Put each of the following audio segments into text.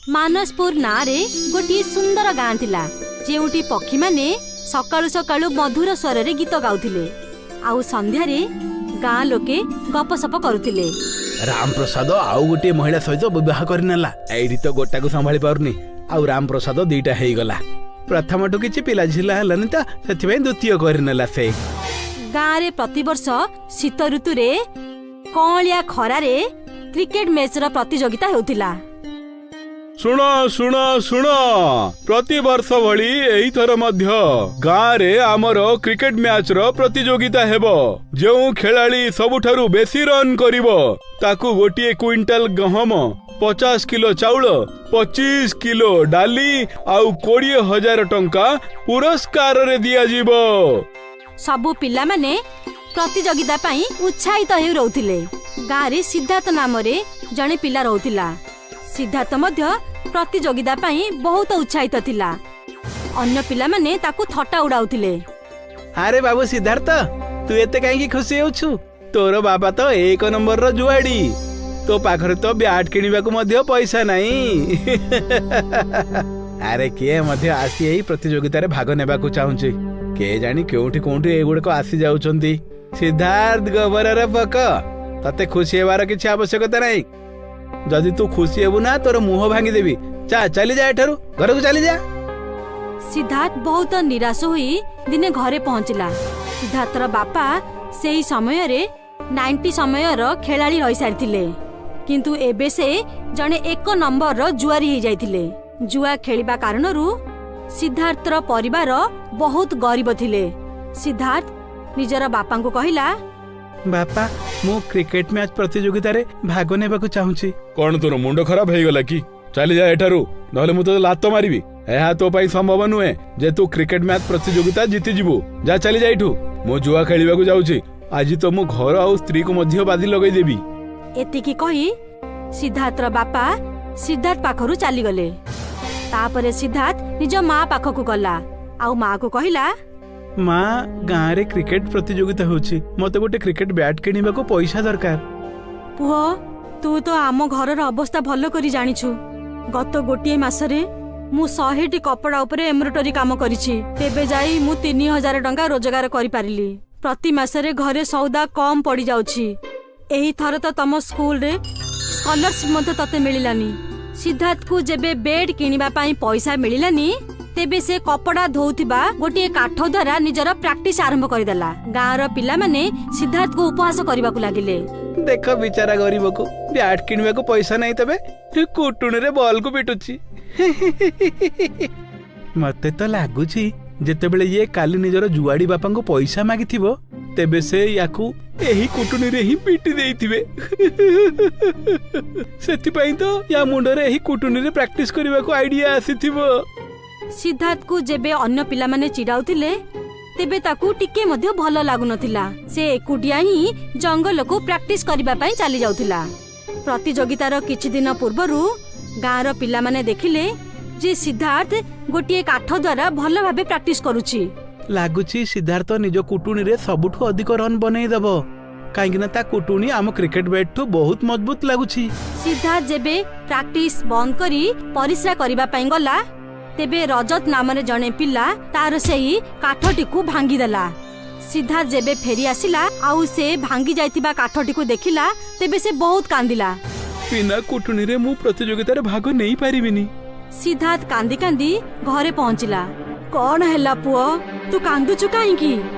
ମାନସପୁର ନାଁରେ ଗୋଟିଏ ସୁନ୍ଦର ଗାଁ ଥିଲା, ଯେଉଁଠି ପକ୍ଷୀମାନେ ସକାଳୁ ସକାଳୁ ମଧୁର ସ୍ୱରରେ ଗୀତ ଗାଉଥିଲେ ଆଉ ସନ୍ଧ୍ୟାରେ ଗାଁ ଲୋକେ ଗପସପ କରୁଥିଲେ। ରାମପ୍ରସାଦ ଆଉ ଗୋଟିଏ ମହିଳା ସହିତ ବିବାହ କରିନେଲା। ଏଇଠି ତ ଗୋଟାକୁ ସମ୍ଭାଳି ପାରୁନି, ଆଉ ରାମପ୍ରସାଦ ଦିଟା ହେଇଗଲା। ପ୍ରଥମଠୁ କିଛି ପିଲା ଝିଲା ହେଲାନି ତ ସେଥିପାଇଁ ଦ୍ୱିତୀୟ କରିନେଲା ସେ। ଗାଁରେ ପ୍ରତିବର୍ଷ ଶୀତ ଋତୁରେ କଅଁଳିଆ ଖରାରେ କ୍ରିକେଟ ମ୍ୟାଚର ପ୍ରତିଯୋଗିତା ହେଉଥିଲା। ଶୁଣ ଶୁଣ ଶୁଣ, ପ୍ରତିବର୍ଷ ଭଳି ଏଇଥର ମଧ୍ୟ ଗାଁରେ ଆମର କ୍ରିକେଟ ମ୍ୟାଚର ପ୍ରତିଯୋଗିତା ହେବ। ଯେଉଁ ଖେଳାଳି ସବୁଠାରୁ ବେଶୀ ରନ୍ କରିବ ତାକୁ 1 କୁଇଣ୍ଟାଲ ଗହମ, 50 କିଲୋ ଚାଉଳ, 25 କିଲୋ ଡାଲି ଆଉ 20,000 ଟଙ୍କା ପୁରସ୍କାରରେ ଦିଆଯିବ। ସବୁ ପିଲାମାନେ ପ୍ରତିଯୋଗିତା ପାଇଁ ଉତ୍ସାହିତ ହେଇ ରହୁଥିଲେ। ଗାଁରେ ସିଦ୍ଧାର୍ଥ ନାମରେ ଜଣେ ପିଲା ରହୁଥିଲା। ସିଦ୍ଧାର୍ଥ ମଧ୍ୟ ପ୍ରତିଯୋଗିତା ପାଇଁ ବହୁତ ଉତ୍ସାହିତ ଥିଲା। ଅନ୍ୟ ପିଲାମାନେ ତାକୁ ଥଟ୍ଟା ଉଡାଉଥିଲେ। ଆରେ ବାବୁ ସିଦ୍ଧାର୍ଥ, ତୁ ଏତେ କାହିଁକି ଖୁସି ହେଉଛୁ? ତୋର ବାବା ତ 1 ନମ୍ବରର ଜୁଆଡି, ତୋ ପାଖରେ ତ ବ୍ୟାଟ୍ କିଣିବାକୁ ମଧ୍ୟ ପଇସା ନାହିଁ। ଆରେ କିଏ ମଧ୍ୟ ଆସି ଏହି ପ୍ରତିଯୋଗିତାରେ ଭାଗ ନେବାକୁ ଚାହୁଁଛି? କେଜାଣି କେଉଁଠି କେଉଁଠି ଏଗୁଡିକ ଆସି ଯାଉଛନ୍ତି। ସିଦ୍ଧାର୍ଥ ଗୋବରର ପୋକ, ତତେ ଖୁସି ହେବାର କିଛି ଆବଶ୍ୟକତା ନାହିଁ। ଯଦି ତୁ ଖୁସି ହେବୁ ନା, ତୋର ମୁହଁ ଭାଙ୍ଗିଦେବି। ଚା ଚାଲିଯା ଏଠାରୁ, ଘରକୁ ଚାଲିଯା। ସିଦ୍ଧାର୍ଥ ବହୁତ ନିରାଶ ହୋଇ ଦିନେ ଘରେ ପହଞ୍ଚିଲା। ସିଦ୍ଧାର୍ଥର ବାପା ସେହି ସମୟରେ 90 ସମୟର ଖେଳାଳି ରହିସାରିଥିଲେ, କିନ୍ତୁ ଏବେ ସେ ଜଣେ 1 ନମ୍ବରର ଜୁଆରୀ ହେଇଯାଇଥିଲେ। ଜୁଆ ଖେଳିବା କାରଣରୁ ସିଦ୍ଧାର୍ଥର ପରିବାର ବହୁତ ଗରିବ ଥିଲେ। ସିଦ୍ଧାର୍ଥ ନିଜର ବାପାଙ୍କୁ କହିଲା, ବାପା, ମୁଁ କ୍ରିକେଟ ମ୍ୟାଚ୍ ପ୍ରତିଯୋଗିତାରେ ଭାଗ ନେବାକୁ ଚାହୁଁଛି। କଣ ତୋର ମୁଣ୍ଡ ଖରାପ ହେଇଗଲା କି? ଚାଲିଯା ଏଠାରୁ, ନହେଲେ ମୁଁ ତୋତେ ଲାତ ମାରିବି। ଏହା ତୋ ପାଇଁ ସମ୍ଭବ ନୁହେଁ ଯେ ତୁ କ୍ରିକେଟ ମ୍ୟାଚ୍ ପ୍ରତିଯୋଗିତା ଜିତିଯିବୁ। ଯା, ଚାଲିଯା ଏଠୁ, ମୁଁ ଜୁଆ ଖେଳିବାକୁ ଯାଉଛି। ଆଜି ତ ମୁଁ ଘର ଆଉ ସ୍ତ୍ରୀକୁ ମଧ୍ୟ ବାଦି ଲଗେଇଦେବି। ଏତିକି କହି ସିଦ୍ଧାର୍ଥର ବାପା ସିଦ୍ଧାର୍ଥ ପାଖରୁ ଚାଲିଗଲେ। ତାପରେ ସିଦ୍ଧାର୍ଥ ନିଜ ମା ପାଖକୁ ଗଲା ଆଉ ମାକୁ କହିଲା, ମା, ଗାଁରେ କ୍ରିକେଟ ପ୍ରତିଯୋଗିତା ହେଉଛି, ମତେ ଗୋଟେ କ୍ରିକେଟ ବ୍ୟାଟ୍ କିଣିବାକୁ ପଇସା ଦରକାର। ପୁଅ, ତୁ ତ ଆମ ଘରର ଅବସ୍ଥା ଭଲ କରି ଜାଣିଛୁ। ଗତ ଗୋଟିଏ ମାସରେ ମୁଁ 100ଟି କପଡ଼ା ଉପରେ ଏମ୍ବ୍ରଏଡରୀ କାମ କରିଛି, ତେବେ ଯାଇ ମୁଁ 3,000 ଟଙ୍କା ରୋଜଗାର କରିପାରିଲି। ପ୍ରତି ମାସରେ ଘରେ ସଉଦା କମ୍ ପଡ଼ିଯାଉଛି। ଏହିଥର ତ ତମ ସ୍କୁଲରେ ସ୍କଲାରସିପ୍ ମଧ୍ୟ ତତେ ମିଳିଲାନି। ସିଦ୍ଧାର୍ଥକୁ ଯେବେ ବେଡ୍ କିଣିବା ପାଇଁ ପଇସା ମିଳିଲାନି, ତେବେ ସେ କପଡ଼ା ଧୋଉଥିବା ଗୋଟିଏ କାଠ ଦ୍ୱାରା ନିଜର ପ୍ରାକ୍ଟିସ ଆରମ୍ଭ କରିଦେଲା। ଗାଁର ପିଲାମାନେ ସିଦ୍ଧାର୍ଥକୁ ଉପହାସ କରିବାକୁ ଲାଗିଲେ। ଦେଖ ବିଚାରା ଗରିବକୁ, ବ୍ୟାଟ୍ କିଣିବାକୁ ପଇସା ନାହିଁ, ତେବେ କୁଟୁଣିରେ ବଲକୁ ପିଟୁଛି। ମତେ ତ ଲାଗୁଛି ଯେତେବେଳେ ଇଏ କାଲି ନିଜର ଜୁଆଡି ବାପାଙ୍କୁ ପଇସା ମାଗିଥିବ, ତେବେ ସେ ୟାକୁ ଏହି କୁଟୁଣିରେ ହିଁ ପିଟି ଦେଇଥିବେ। ସେଥିପାଇଁ ତ ୟା ମୁଣ୍ଡରେ ଏହି କୁଟୁଣିରେ ପ୍ରାକ୍ଟିସ କରିବାକୁ ଆଇଡିଆ ଆସିଥିବ। ସିଦ୍ଧାର୍ଥକୁ ଯେବେ ଅନ୍ୟ ପିଲାମାନେ ଚିଡାଉଥିଲେ, ତେବେ ତାକୁ ଟିକେ ମଧ୍ୟ ଭଲ ଲାଗୁନଥିଲା। ସେ ଏକୁଟିଆ ହିଁ ଜଙ୍ଗଲକୁ ପ୍ରାକ୍ଟିସ କରିବା ପାଇଁ ଚାଲି ଯାଉଥିଲା। ପ୍ରତିଯୋଗିତାର କିଛି ଦିନ ପୂର୍ବରୁ ଗାଁର ପିଲାମାନେ ଦେଖିଲେ ଯେ ସିଦ୍ଧାର୍ଥ ଗୋଟିଏ କାଠ ଦ୍ୱାରା ଭଲ ଭାବେ ପ୍ରାକ୍ଟିସ କରୁଛି। ଲାଗୁଛି ସିଦ୍ଧାର୍ଥ ନିଜ କୁଟୁଣିରେ ସବୁଠୁ ଅଧିକ ରନ୍ ବନେଇଦବ, କାହିଁକି ନା ତା କୁଟୁଣି ଆମ କ୍ରିକେଟ ବ୍ୟାଟ୍ ଠୁ ବହୁତ ମଜବୁତ ଲାଗୁଛି। ସିଦ୍ଧାର୍ଥ ଯେବେ ପ୍ରାକ୍ଟିସ ବନ୍ଦ କରି ପରିସ୍ରା କରିବା ପାଇଁ ଗଲା, ତେବେ ରଜତ ନାମରେ ଜଣେ ପିଲା ତାର ସେହି କାଠଟିକୁ ଭାଙ୍ଗିଦେଲା। ସିଦ୍ଧାର୍ଥ ଯେବେ ଫେରି ଆସିଲା ଆଉ ସେ ଭାଙ୍ଗି ଯାଇଥିବା କାଠଟିକୁ ଦେଖିଲା, ତେବେ ସେ ବହୁତ କାନ୍ଦିଲା। ବିନା କୁଟୁଣିରେ ମୁଁ ପ୍ରତିଯୋଗିତାରେ ଭାଗ ନେଇପାରିବିନି। ସିଦ୍ଧାର୍ଥ କାନ୍ଦି କାନ୍ଦି ଘରେ ପହଞ୍ଚିଲା। କଣ ହେଲା ପୁଅ, ତୁ କାନ୍ଦୁଛୁ କାହିଁକି?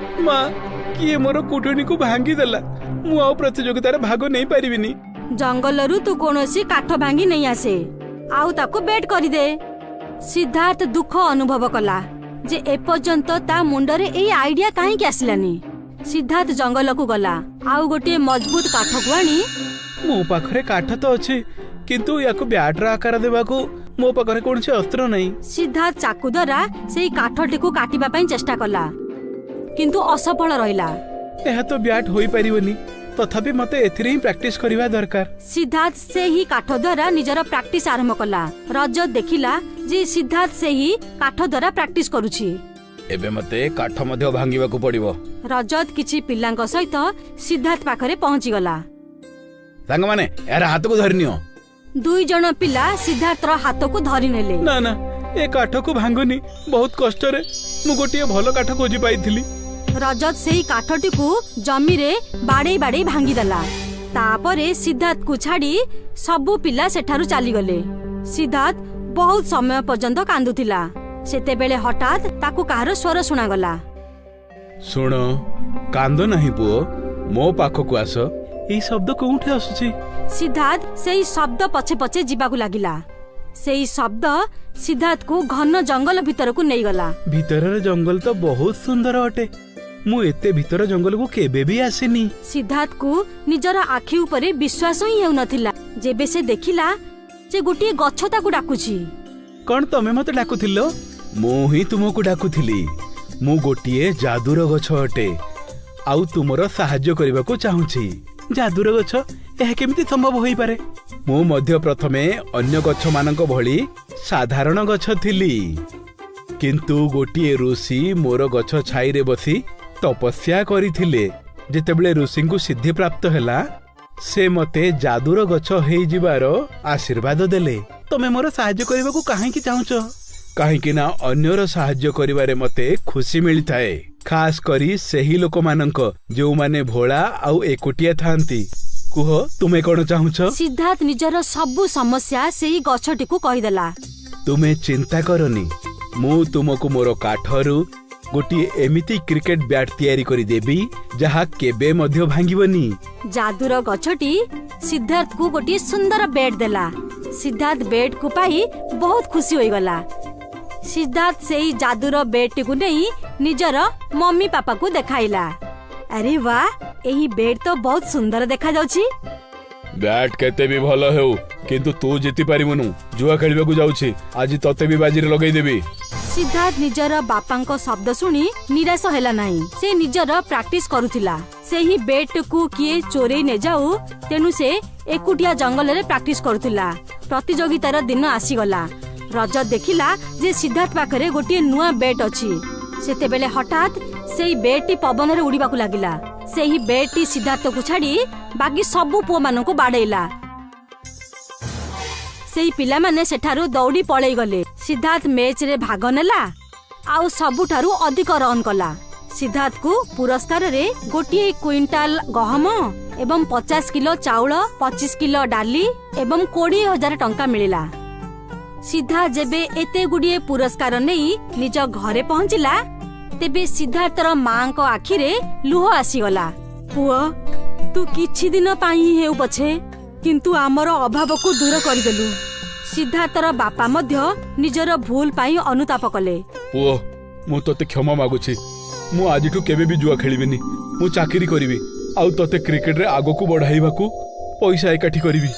ମା, କିଏ ମୋର କୁଟୁଣିକୁ ଭାଙ୍ଗିଦେଲା, ମୁଁ ଆଉ ପ୍ରତିଯୋଗିତାରେ ଭାଗ ନେଇପାରିବିନି। ଜଙ୍ଗଲରୁ ତୁ କୌଣସି କାଠ ଭାଙ୍ଗି ନେଇ ଆସେ ଆଉ ତାକୁ ବେଟ୍ କରିଦେ। ସିଦ୍ଧାର୍ଥ ଦୁଃଖ ଅନୁଭବ କଲା ଯେ ଏପର୍ଯ୍ୟନ୍ତ ତା ମୁଣ୍ଡରେ ଏଇ ଆଇଡିଆ କାହିଁକି ଆସିଲାନି। ସିଦ୍ଧାର୍ଥ ଜଙ୍ଗଲକୁ ଗଲା ଆଉ ଗୋଟିଏ ମଜବୁତ କାଠକୁ ଆଣି। ମୋ ପାଖରେ କାଠ ତ ଅଛି, କିନ୍ତୁ ୟାକୁ ବ୍ୟାଟର ଆକାର ଦେବାକୁ ମୋ ପାଖରେ କୌଣସି ଅସ୍ତ୍ର ନାହିଁ। ସିଦ୍ଧାର୍ଥ ଚାକୁ ଦ୍ୱାରା ସେଇ କାଠଟିକୁ କାଟିବା ପାଇଁ ଚେଷ୍ଟା କଲା, କିନ୍ତୁ ଅସଫଳ ରହିଲା। ଏହା ତ ବ୍ୟାଟ୍ ହୋଇପାରିବନି, ତଥାପି ମତେ ଏଥିରେ ହିଁ ପ୍ରାକ୍ଟିସ କରିବା ଦରକାର। ସିଦ୍ଧାର୍ଥ ସେହି କାଠ ଦ୍ୱାରା ନିଜର ପ୍ରାକ୍ଟିସ ଆରମ୍ଭ କଲା। ରଜତ ଦେଖିଲା ଯେ ସିଦ୍ଧାର୍ଥ ସେହି କାଠ ଦ୍ୱାରା ପ୍ରାକ୍ଟିସ କରୁଛି। ଏବେ ମତେ କାଠ ମଧ୍ୟ ଭାଙ୍ଗିବାକୁ ପଡିବ। ରଜତ କିଛି ପିଲାଙ୍କ ସହିତ ସିଦ୍ଧାର୍ଥ ପାଖରେ ପହଞ୍ଚିଗଲା। ସାଙ୍ଗମାନେ, ଏହାର ହାତକୁ ଧରିନିଅ। 2 ଜଣ ପିଲା ସିଦ୍ଧାର୍ଥର ହାତକୁ ଧରିନେଲେ। ନା ନା, ଏ କାଠକୁ ଭାଙ୍ଗୁନି, ବହୁତ କଷ୍ଟରେ ମୁଁ ଗୋଟିଏ ଭଲ କାଠ ଖୋଜି ପାଇଥିଲି। ରଜତ ସେଇ କାଠଟିକୁ ଜମିରେ ବାଡେଇ ବାଡେଇ ଭାଙ୍ଗିଦେଲା। ତାପରେ ସିଦ୍ଧାର୍ଥକୁ ଛାଡି ସବୁ ପିଲା ସେଠାରୁ ଚାଲିଗଲେ। ସିଦ୍ଧାର୍ଥ ବହୁତ ସମୟ ପର୍ଯ୍ୟନ୍ତ କାନ୍ଦୁଥିଲା। ସେତେବେଳେ ହଠାତ୍ ତାକୁ କାହାର ସ୍ୱର ଶୁଣାଗଲା। ଶୁଣ, କାନ୍ଦ ନାହିଁ ପୁଅ, ମୋ ପାଖକୁ ଆସ। ଏଇ ଶବ୍ଦ କୋଉଠି ଆସୁଛି? ସିଦ୍ଧାର୍ଥ ସେଇ ଶବ୍ଦ ପଛେ ପଛେ ଯିବାକୁ ଲାଗିଲା। ସେଇ ଶବ୍ଦ ସିଦ୍ଧାର୍ଥକୁ ଘନ ଜଙ୍ଗଲ ଭିତରକୁ ନେଇଗଲା। ଭିତରର ଜଙ୍ଗଲ ତ ବହୁତ ସୁନ୍ଦର ଅଟେ, ମୁଁ ଏତେ ଭିତର ଜଙ୍ଗଲକୁ କେବେ ବି ଆସିନି। ସିଦ୍ଧାର୍ଥକୁ ନିଜର ଆଖି ଉପରେ ବିଶ୍ୱାସ ହିଁ ହେଉନଥିଲା ଯେବେ ସେ ଦେଖିଲା ଯେ ଗୋଟିଏ ଗଛ ତାକୁ ଡାକୁଛି। କଣ ତମେ ମତେ ଡାକୁଥିଲ? ମୁଁ ହିଁ ତୁମକୁ ଡାକୁଥିଲି। ମୁଁ ଗୋଟିଏ ଯାଦୁର ଗଛ ଅଟେ ଆଉ ତୁମର ସାହାଯ୍ୟ କରିବାକୁ ଚାହୁଁଛି। ଯାଦୁର ଗଛ? ଏହା କେମିତି ସମ୍ଭବ ହୋଇପାରେ? ମୁଁ ମଧ୍ୟ ପ୍ରଥମେ ଅନ୍ୟ ଗଛମାନଙ୍କ ଭଳି ସାଧାରଣ ଗଛ ଥିଲି, କିନ୍ତୁ ଗୋଟିଏ ଋଷି ମୋର ଗଛ ଛାଇରେ ବସି ତପସ୍ୟା କରିଥିଲେ। ଯେତେବେଳେ ଋଷିଙ୍କୁ ସିଦ୍ଧି ପ୍ରାପ୍ତ ହେଲା, ସେ ମତେ ଯାଦୁର ଗଛ ହେଇଯିବାର ଆଶୀର୍ବାଦ ଦେଲେ। ତମେ ମୋର ସାହାଯ୍ୟ କରିବାକୁ କାହିଁକି ଚାହୁଁଛ? କାହିଁକି ନା ଅନ୍ୟର ସାହାଯ୍ୟ କରିବାରେ ମତେ ଖୁସି ମିଳିଥାଏ, ଖାସ କରି ସେହି ଲୋକମାନଙ୍କ ଯେଉଁମାନେ ଭୋଳା ଆଉ ଏକୁଟିଆ ଥାନ୍ତି। କୁହ, ତୁମେ କଣ ଚାହୁଁଛ? ସିଦ୍ଧାର୍ଥ ନିଜର ସବୁ ସମସ୍ୟା ସେଇ ଗଛଟିକୁ କହିଦେଲା। ତୁମେ ଚିନ୍ତା କରନି, ମୁଁ ତୁମକୁ ମୋର କାଠରୁ ଗୋଟିଏ ଏମିତି କ୍ରିକେଟ ବ୍ୟାଟ୍ ତିଆରି କରିଦେବି ଯାହା କେବେ ମଧ୍ୟ ଭାଙ୍ଗିବନି। ଯାଦୁର ଗଛଟି ସିଦ୍ଧାର୍ଥକୁ ଗୋଟିଏ ସୁନ୍ଦର ବେଟ୍ ଦେଲା। ସିଦ୍ଧାର୍ଥ ବେଟ୍କୁ ପାଇ ବହୁତ ଖୁସି ହୋଇଗଲା। ସିଦ୍ଧାର୍ଥ ସେଇ ଯାଦୁର ବେଟ୍ଟିକୁ ନେଇ ନିଜର ମମି ପାପାକୁ ଦେଖାଇଲା। ଆରେ ବା, ଏହି ବେଟ୍ ତ ବହୁତ ସୁନ୍ଦର ଦେଖାଯାଉଛି। ବ୍ୟାଟ୍ କେତେ ବି ଭଲ ହେଉ, କିନ୍ତୁ ତୁ ଜିତି ପାରିବୁନୁ। ଜୁଆ ଖେଳିବାକୁ ଯାଉଛି, ଆଜି ତତେ ବି ବାଜିରେ ଲଗେଇଦେବି। ସିଦ୍ଧାର୍ଥ ନିଜର ବାପାଙ୍କ ଶବ୍ଦ ଶୁଣି ନିରାଶ ହେଲା ନାହିଁ। ସେ ନିଜର ପ୍ରାକ୍ଟିସ କରୁଥିଲା। ସେହି ବେଟ୍କୁ କିଏ ଚୋରେଇ ନେଯାଉ, ତେଣୁ ସେ ଏକୁଟିଆ ଜଙ୍ଗଲରେ ପ୍ରାକ୍ଟିସ କରୁଥିଲା। ପ୍ରତିଯୋଗିତାର ଦିନ ଆସିଗଲା। ରଜତ ଦେଖିଲା ଯେ ସିଦ୍ଧାର୍ଥ ପାଖରେ ଗୋଟିଏ ନୂଆ ବେଟ୍ ଅଛି। ସେତେବେଳେ ହଠାତ୍ ସେଇ ବେଟ୍ଟି ପବନରେ ଉଡ଼ିବାକୁ ଲାଗିଲା। ସେହି ବେଟ୍ଟି ସିଦ୍ଧାର୍ଥକୁ ଛାଡି ବାକି ସବୁ ପୁଅମାନଙ୍କୁ ବାଡେଇଲା। ସେଇ ପିଲାମାନେ ସେଠାରୁ ଦୌଡ଼ି ପଳେଇଗଲେ। ସିଦ୍ଧାର୍ଥ ମ୍ୟାଚରେ ଭାଗ ନେଲା ଆଉ ସବୁଠାରୁ ଅଧିକ ରନ୍ କଲା। ସିଦ୍ଧାର୍ଥକୁ ପୁରସ୍କାରରେ ଗୋଟିଏ କୁଇଣ୍ଟାଲ ଗହମ ଏବଂ 50 କିଲୋ ଚାଉଳ, 25 କିଲୋ ଡାଲି ଏବଂ 20,000 ଟଙ୍କା ମିଳିଲା। ସିଦ୍ଧାର୍ଥ ଯେବେ ଏତେ ଗୁଡ଼ିଏ ପୁରସ୍କାର ନେଇ ନିଜ ଘରେ ପହଞ୍ଚିଲା, ତେବେ ସିଦ୍ଧାର୍ଥର ମାଙ୍କ ଆଖିରେ ଲୁହ ଆସିଗଲା। ପୁଅ, ତୁ କିଛି ଦିନ ପାଇଁ ହିଁ ହେଉ ପଛେ, କିନ୍ତୁ ଆମର ଅଭାବକୁ ଦୂର କରିଦେଲୁ। ସିଦ୍ଧାର୍ଥର ବାପା ମଧ୍ୟ ନିଜର ଭୁଲ ପାଇଁ ଅନୁତାପ କଲେ। ପୁଅ, ମୁଁ ତତେ କ୍ଷମା ମାଗୁଛି। ମୁଁ ଆଜିଠୁ କେବେ ବି ଜୁଆ ଖେଳିବିନି। ମୁଁ ଚାକିରି କରିବି ଆଉ ତତେ କ୍ରିକେଟରେ ଆଗକୁ ବଢାଇବାକୁ ପଇସା ଏକାଠି କରିବି।